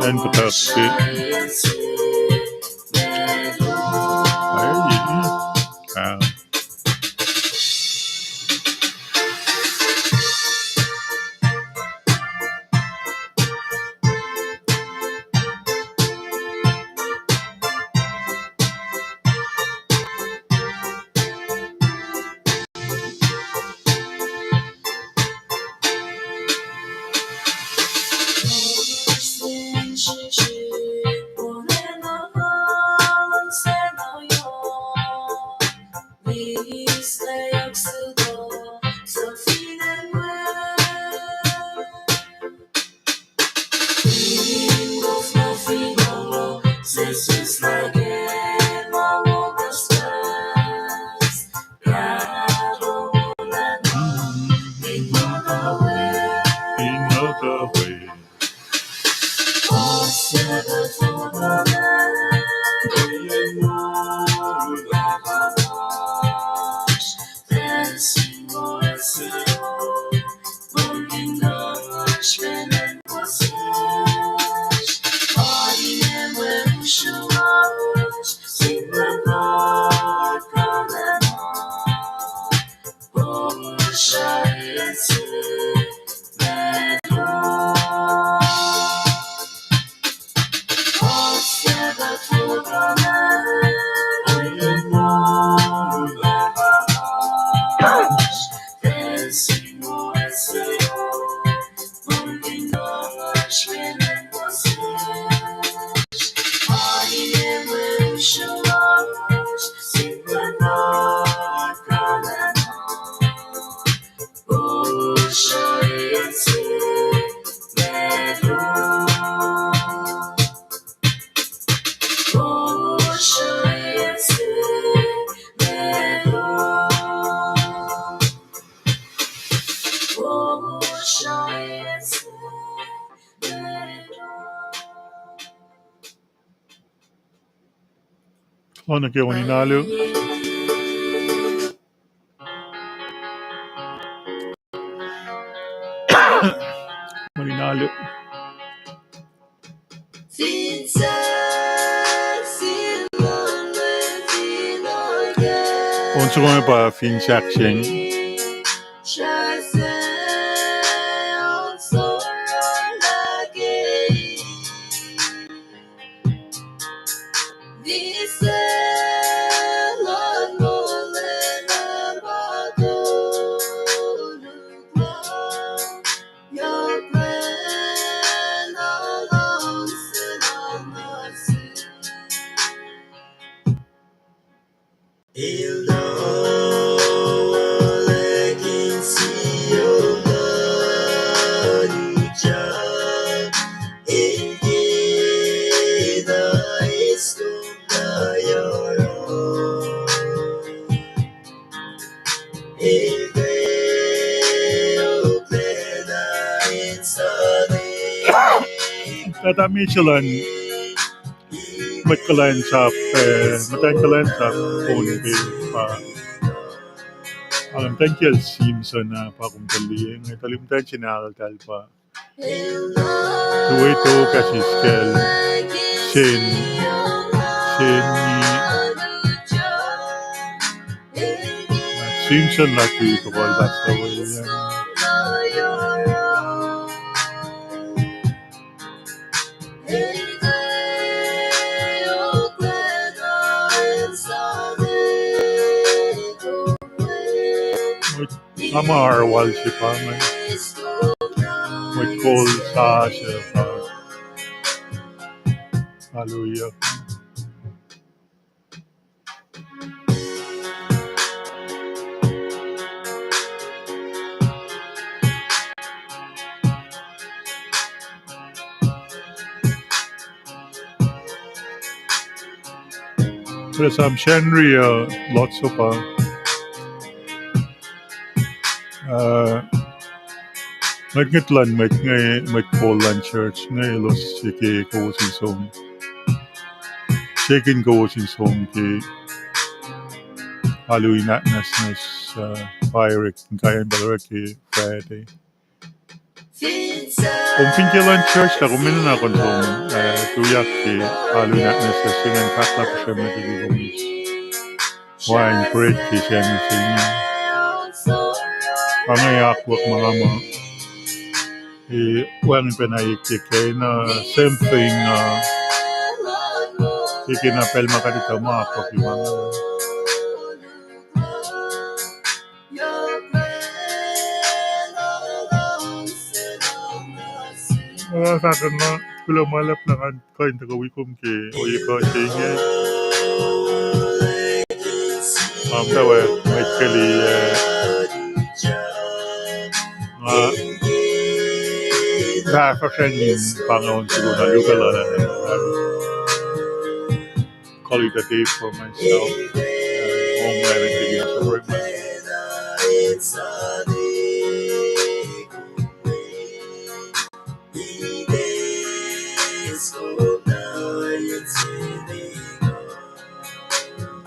And the best. Oacna ke on in alu. On in alu. On soko pa fin sahkseng. Pacl ta misac luhn mwet kuhlwacnsap, eh, muhtwacn kuhlwacnsap on ke pa, ah, muhtwacn kiyacl Simpson ah, pa kom tuh liye inge, tuhlihk muhtwacn se nahtuhl pa. Tuwe to kahs eis kacl Sen, Sen, Simpson luti tohkohl pahs tawel. Mwet nga ma arwal se pa inge. Mwet kol sasuc pa. Hallelujah. Pacl sa Sacnri uh, lots of, uh, uh, ngwetngwet luhn mwet inge, mwet kol luhn church inge, elos srihke kowos in som. Srihke in kowos in som ke alu in ahknwacsnwacs, uh, pa orek, inkaiyacn pacl orek ke Friday. Kom fin ke luhn church lah kom enenuh na kom som, uh, tuyak ke alu in ahknwacsnwacs se ingacn, fahk lah puhsrem nuh ke kom eis wine bread ke Sacnri se inge. Pa inge akwuck ma nga muh, eh, wacngihn pacna ekyek kac na, same thing, uh, ke na pacl ma kuht etuh ma akwuck ma inge. Nga fahk na, kuloh ma luhlahp lah ngan kuh in tuhkuh wi kom ke ohiyac kuh se inge. Am, tuh wacngihn mwet keli, eh, nga fahfahsracng in pa inge on soko na luhkuh lal an. Call it a day for myself. Uh, home, I haven't taken a break.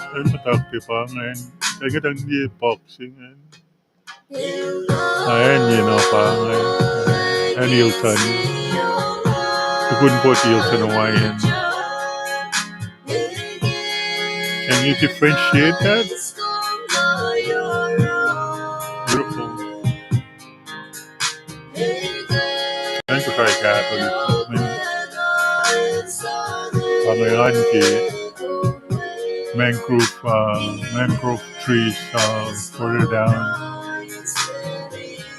Acn muhta ke pa ingacn, acn kuhtanglah boxing an. Na acn ye na pa ingacn, acn Hilton. Tukun port Hilton, Hawaiian. Can you differentiate that? Beautiful. Acn Kosrae Catholic movement. Pa inge an ke mangrove, uh, mangrove trees, uh, further down.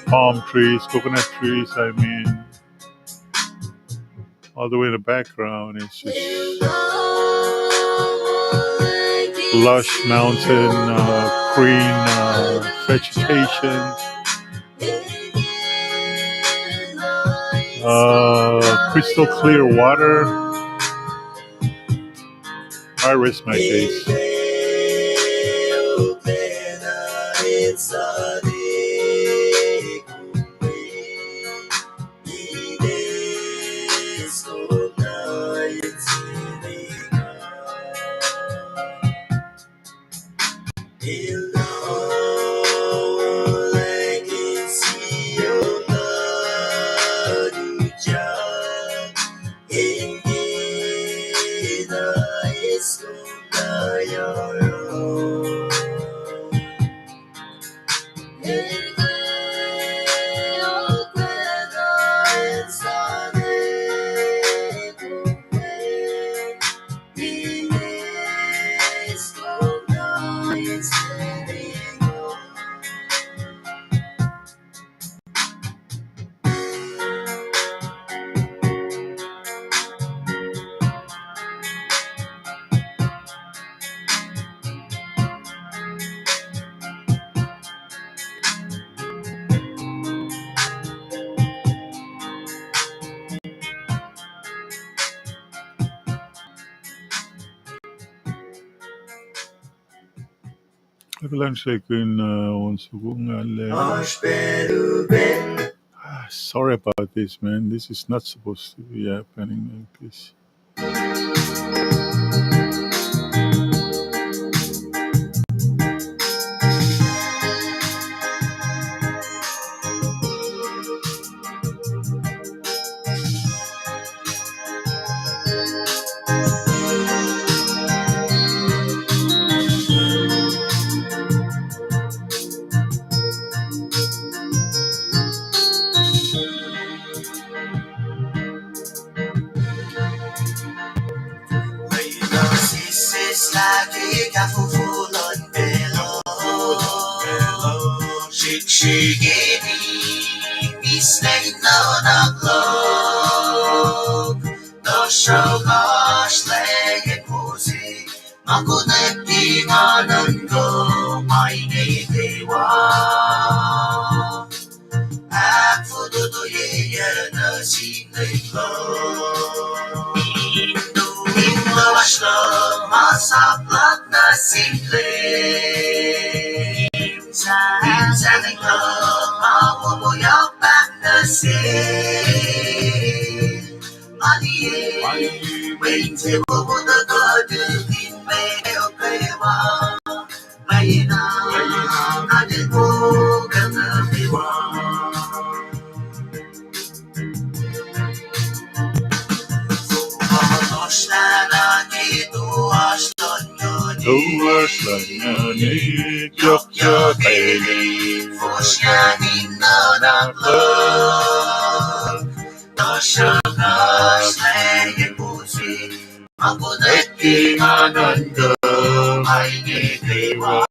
Palm trees, coconut trees, I mean, all the way in the background, it's just lush mountain, uh, green, uh, vegetation, uh, crystal clear water. I rest my case. Kuhlwacnsakihn, uh, on soko nga le. Ah, sorry about this, man. This is not supposed to be happening like this. Lwelah sesseslah ke kahfofo luhn pacl uh, srihksrihk in mihslac in nuhnak luhk, tuhsruhk oasr lwen Moses ma konwacack ke nga nuhnkuh ma inge kwewa. Ahkfototoyeyuc nuh sin Leum luhk. In lohsr luhk ma sap luhk nuh sin Leum, in sahflah luhk ma wowoyak pac nuh sel. Mani, mani, mwe insewowo tuhkuh tukun meac kwewa. Mweyen, mweyen nga tiac wo pacl nuh kwewa. Toasr luhn nguhn, toasr luhn nguhn, yohk yohk elik, fosrngah in nuhnak luhk. Tuhsruhk oasr lwen Moses ma konwacack ke nga nuhnkuh ma inge kwewa.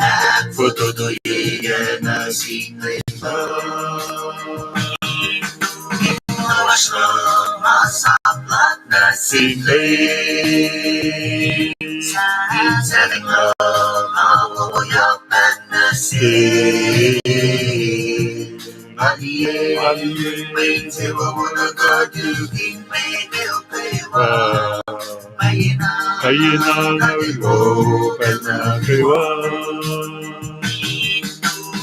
Ahkfototoyeyuc nuh sin Leum luhk. In lohsr luhk ma sap luhk nuh sin Leum, in sahflah luhk ma wowoyak pac nuh sel. Mani, mani, mwe insewowo tuhkuh tukun meac kwewa. Mweyen nga tiac wo pacl nuh kwewa.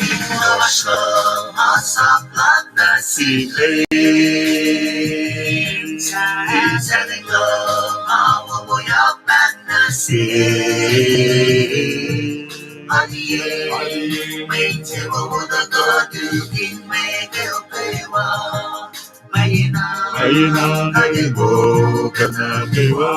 In lohsr luhk ma sap luhk nuh sin Leum, in sahflah luhk ma wowoyak pac nuh sel. Mani, mani, mwe insewowo tuhkuh tukun meac kwewa. Mweyen nga tiac wo pacl nuh kwewa.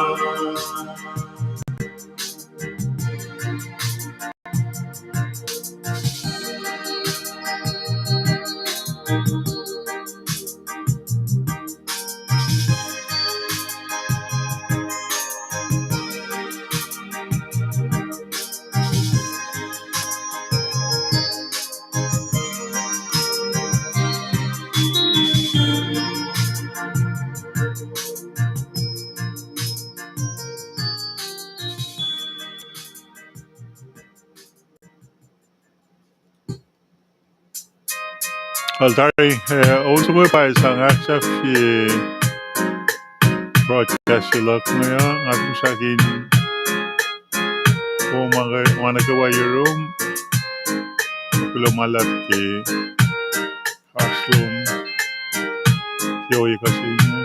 Well, tari, eh, on soko pa sang ahksahfye broadcast se luhk inge uh, nga tusahkin, o ma ke, ma nuh kwewa yurum, kuloh ma luhlahp ke oasr lom, ke ohiyac kuh se inge.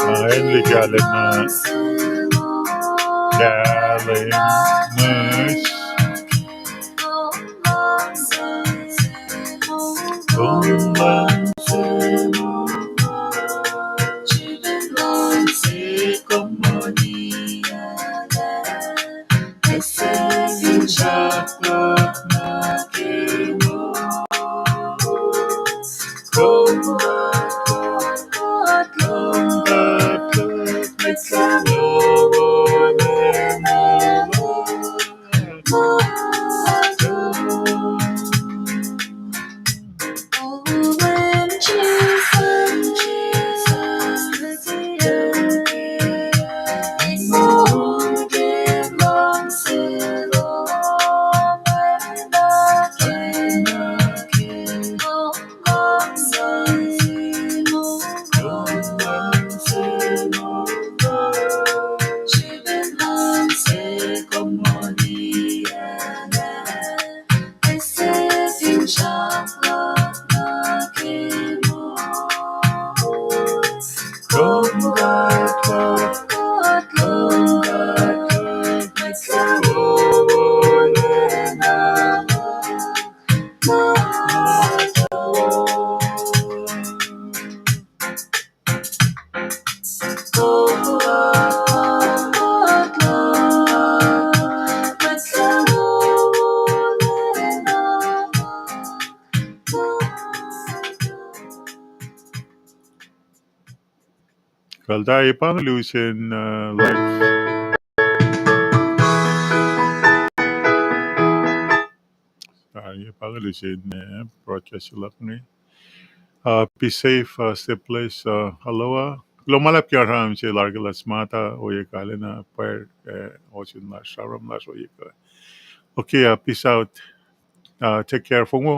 Ah, en liki kahlwem na, kahlwem na. Kuh eltahl pa inge lusen, uh, live. Ah, pa inge lusen, uh, broadcast se luhk inge. Uh, be safe, uh, stay blessed, uh, aloha. Kuloh ma luhlahp ke oasr sramsram se lal ke lwen se ma ta, ohiyac kalena, pwacr, uh, ohsun lasr, sramsram lasr, ohiyac kuh. Okay, uh, peace out. Uh, take care, fong wo.